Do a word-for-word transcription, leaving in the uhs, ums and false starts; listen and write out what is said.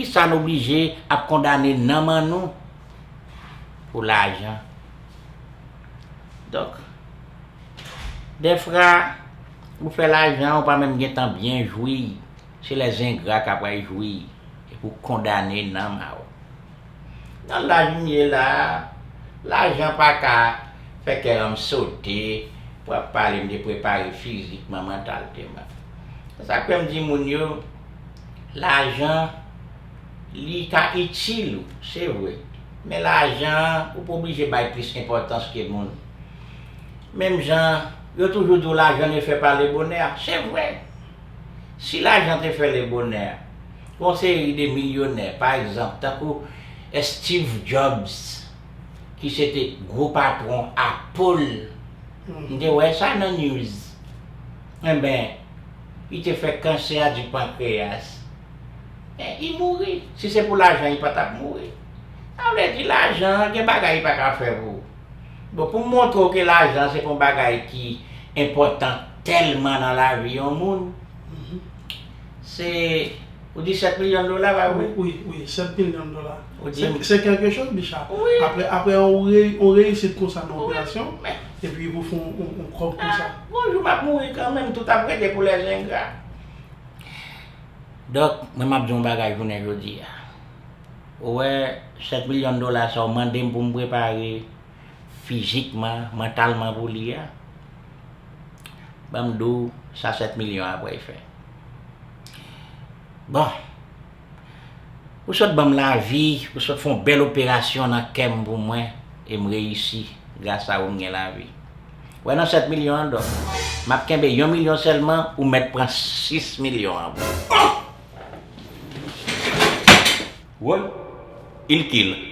Poukisa n oblije ap kondane nanm an nou pou lajan? Donk, dèfwa, ou fè lajan, ou pa menm gentan byen jwi. Se lèzengra k ap al jwi. Epi w kondane nanm a w. Nan laj m ye la a, lajan pa ka fè kè an m sote pou ap pale m de prepare fizikman, mantalteman. Se sa k fè m di moun yo, lajan, li ka itil ou, se vre. Men lajan, ou pa oblije bay plis enpòtans ke moun. Menm jan, yo toujou di w lajan ne fait pas le bonheur. Se vre. Si lajan te fè le bonheur, gon seri de milyonè, pa egzanp, tankou Steve Jobs, ki se te gwo patwon Apple, m te wè sa nan news. Enben, li te fè kansè di pankreyas. Men, li mouri. Si se pou lajan, li pa t ap mouri. Sa vle di lajan, gen bagay li pa ka fè pou ou. Bon, pou m montre w ke lajan se pa yon bagay ki enpòtan tèlman nan lavi yon moun, se, ou di sèt milyon dola, pa vre? Wi, wi, sèt milyon dola. Ou di se, se kèlke chòz, Bicha. Wi. Apre, apre yon re-, yon reyisit konsa nan operasyon, epi pou fè yon, yon, yon kòb konsa. Gon jou m ap mouri kanmenm, tout ap rete pou lèzengra. Donk, mwen m ap di yon bagay jounen jodi a. Ou wè, sèt milyon dola sa w mande m pou m prepare fizikman, mantalman pou li a, ban m di w sa sèt milyon an pral fè. Bon, ou sot ban m lavi, ou sot fè yon bèl operasyon nan kè m pou mwen, e m reyisi. Gras a ou m gen lavi. Ou wè nan sèt milyon an, Dòk, m ap kenbe yon milyon sèlman, ou mèt pran sis milyon an pou ou. Woy, il kill.